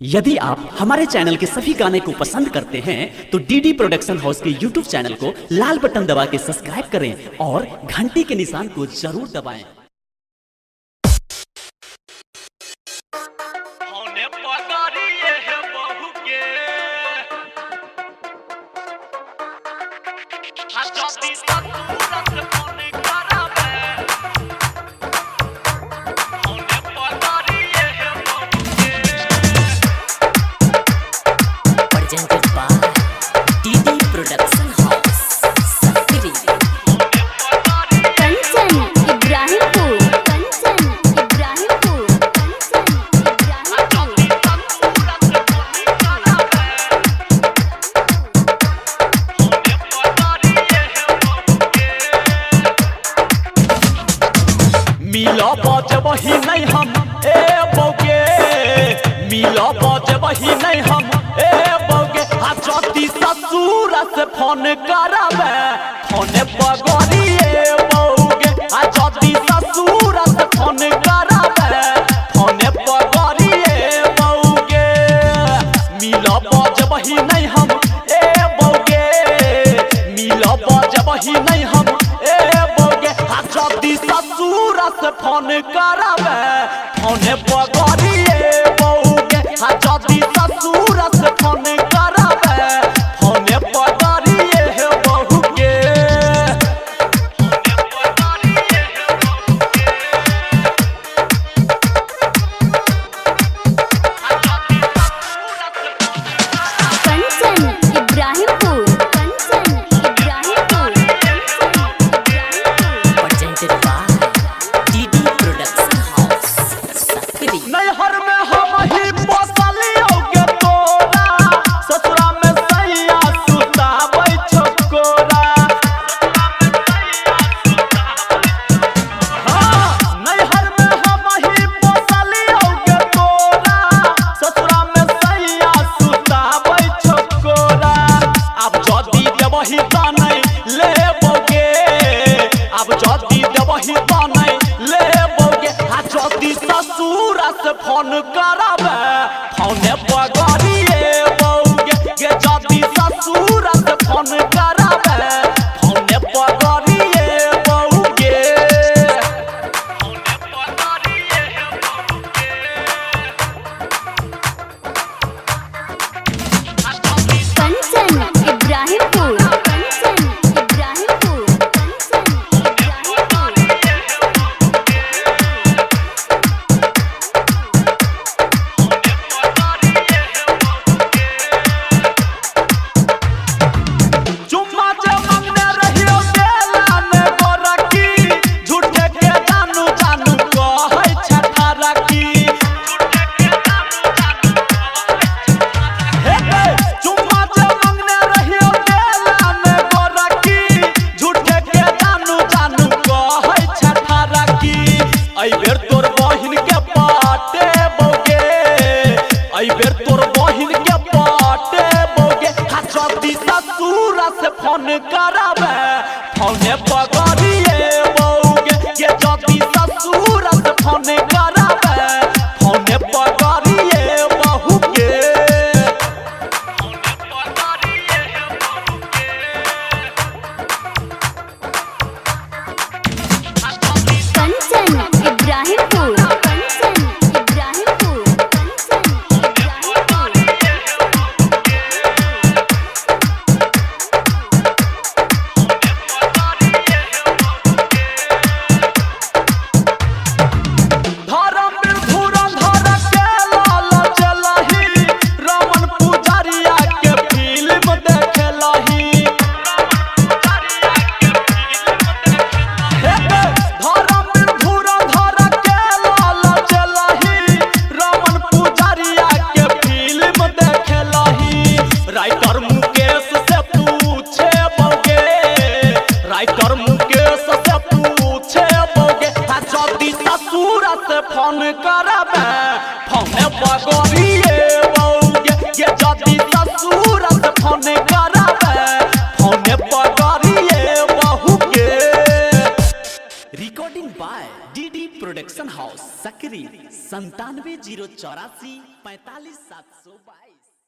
यदि आप हमारे चैनल के सभी गाने को पसंद करते हैं तो डीडी प्रोडक्शन हाउस के यूट्यूब चैनल को लाल बटन दबा के सब्सक्राइब करें और घंटी के निशान को जरूर दबाएं। होने पगारिए है बहू के आ जदी ससुर से फोन करावे होने पगारिए है बहू के। Presented by DD Production House, Sakri. होने पगारिए Kanchan Ibrahimpur, Kanchan Ibrahimpur, Kanchan आ Ibrahimpur. जदी ससुर से फोन करावे होने पगारिए है बहू के। मिलो बजबही नहीं हम ए बौगे, मिलो बजबही नहीं हम ए बौगे। आ जदी ससुर से फोन करावे फोन बगरिए बौगे। आ जदी ससुर से फोन करावे फोन बगरिए बौगे। मिलो बजबही नहीं हम ए बौगे, मिलो बजबही नहीं हम ए बौगे। आ जदी ससुर से फोन करावे फोन बगरिए बौगे। आ जदी ससुर से फोन करावे फोन बगरिए बौगे। होने पगारिए है बहू के आ जदी ससुर से phone Kanchan Ibrahimpur, Kanchan Ibrahimpur, Kanchan Ibrahimpur. Presented by DD Production House, Sakri. नैहर में हम ही पोसलियो के तोरा, ससुरा में सैया सुताबै छोकोरा। हाँ, नैहर में हम ही पोसलियो के तोरा, ससुरा में सैया सुताबै छोकोरा। आब जदी देबही त नै लेबोगे, आब जदी देबही त नै लेबोगे। आ जदी ससुर से फोन करावे फोने बगरिए बौगे। गे जदी ससुर से फोन करावे फोने बगरिए बौगे। होने पगारिए है बहू के आ जदी Kanchan Ibrahimpur, Kanchan Ibrahimpur, Kanchan Ibrahimpur. पगारिए है बहू के होने पगारिए है बहू के। चुम्मा जे मंगने रहियो देला ने गोरकी, झूठे के जानू जानू कहै छठारकी। हे गे, चुम्मा जे मंगने रहियो देला ने गोरकी, झूठे के जानू जानू कहै छठारकी। अइ बेर तोर बहिन के पाटे बौगे, अइ बेर तोर बहिन के पाटे बौगे। आ जदी ससुर से फोन करावे फोने बगरिए बौगे। गे जदी ससुर से फोन करावे फोने बगरिए बहुगे। होने पगारिए है बहू के आ जदी Kanchan Ibrahimpur, Kanchan Ibrahimpur, Kanchan Ibrahimpur. पगारिए है बहू के होने पगारिए 97 0 84 45 722।